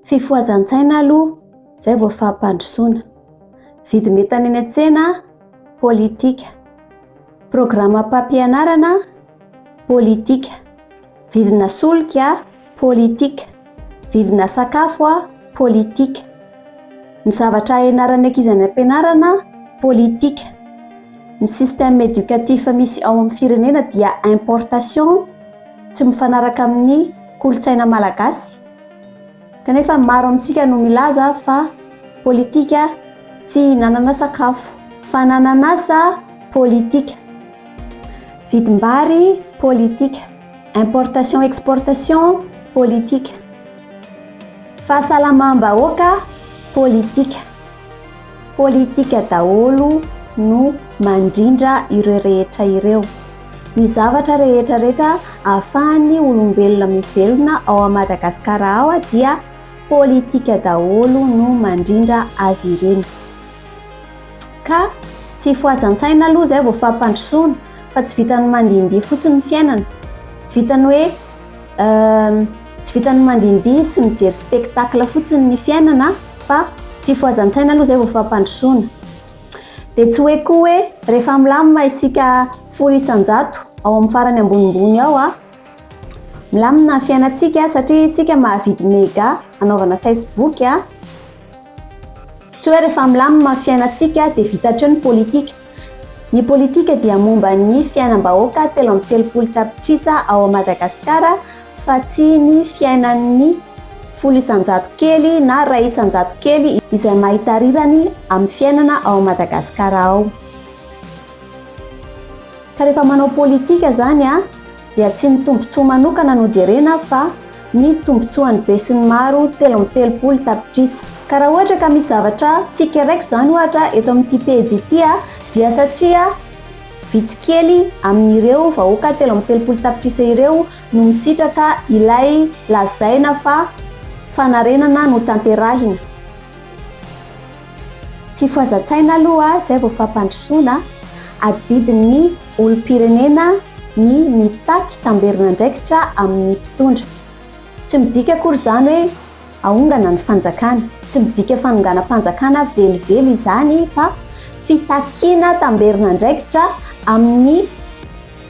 Fifohazan-tsaina aloha izay vao fampandrosoana. Vidin'entana eny an-tsena, politika. Programam-pampianarana, politika. Vidina solika, politika. Vidina sakafo, politika. Ny zavatra ianaran'ny ankizy any am-pianarana, politika. Ny système éducatif misy ao amin'ny firenena dia importation, tsy mifanaraka amin'ny kolontsaina malagasy. Kanefa maro amintsika no milaza fa politika tsy hihinanana sakafo. Fananan'asa politika. Vidim-bary politika. Importation exportation politika. Fahasalamam-bahoaka politika. Politika daholo no mandrindra ireo rehetra ireo. Ny zavatra rehetra rehetra ahafahan'ny olombelona mivelona ao Madagasikara ao dia politika daholo no mandrindra azy ireny. Ka fifohazan-tsaina aloha izay vao fampandrosoana fa tsy vitan'ny mandihindihy fotsiny ny fiainana. Tsy vitan'ny hoe tsy vitan'ny mandihindihy sy mijery spectacle fotsiny ny fiainana fa fifohazan-tsaina aloha izay vao fampandrosoana. Dia tsy hoe koa hoe rehefa milamina isika 10% ao amin'ny farany ambonimbony ao a, milamina ny fiainantsika satria isika mahavidy mega hanaovana Facebook a. Tsy hoe rehefa milamina ny fiainantsika dia vita hatreo ny politika. Ny politika dia momba ny fiainam-bahoaka 33 tapitrisa ao Madagasikara fa tsy ny fiainan'ny 10% kely na 1% kely izay mahita rirany amin'ny fiainana ao Madagasikara ao. Ka rehefa manao politika izany a, dia tsy ny tombontsoa manokana no jerena fa ny tombontsoan'ny besinimaro 33 tapitrisa. Ka raha ohatra ka misy zavatra tsikeraiko izany ohatra eto amin'ity pejy ity a, dia satria vitsy kely amin'ireo vahoaka 33 tapitrisa ireo no misitraka ilay lazaina fa fanarenana notanterahina. Fifohazan-tsaina aloha izay vao fampandrosoana, adidin'ny olom-pirenena ny mitaky tamberin'andraikitra amin'ny mpitondra. Tsy midika akory izany hoe ahongana ny fanjakana, tsy midika fanonganam-panjakana velively izany fa fitakiana tamberin'andraikitra amin'ny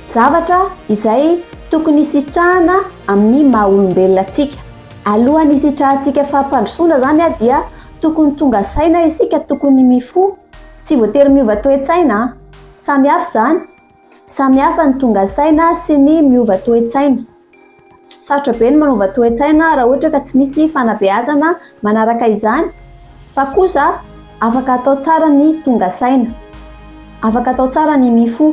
zavatra izay tokony hisitrahana amin'ny maha olombelona antsika. Alohan'ny hisitrahantsika fampandrosoana izany dia Tokony tonga saina isika, tokony mifoha. Tsy voatery miova toe-tsaina an! Samy hafa izany. Samy hafa ny tonga saina sy ny miova toe-tsaina. Sarotra be ny manova toe-tsaina raha ohatra ka tsy misy fanabeazana manaraka izany, fa kosa afaka atao tsara ny tonga saina. Afaka atao tsara ny mifoha.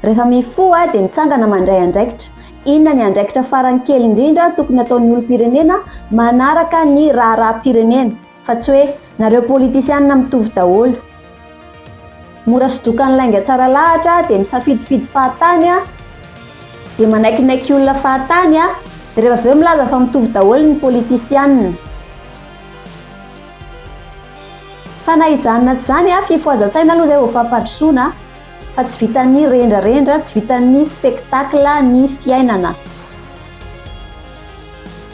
Rehefa mifoha dia mitsangana mandray andraikitra. Inona ny andraikitra farany kely indrindra tokony ataon'ny olom-pirenena manaraka ny raharaham-pirenena fa tsy hoe nareo politisianina mitovy daholo. Mora sodokan'ny lainga tsara lahatra dia misafidifidy fahatany dia manaikinaiky olona fahatany dia rehefa avy eo milaza fa mitovy daholo ny politisianina. Fa na izany na tsy izany, fifohazan-tsaina aloha izay vao fampandrosoana. Fa tsy vitan'ny rendrarendra, tsy vitan'ny spectacle ny fiainana.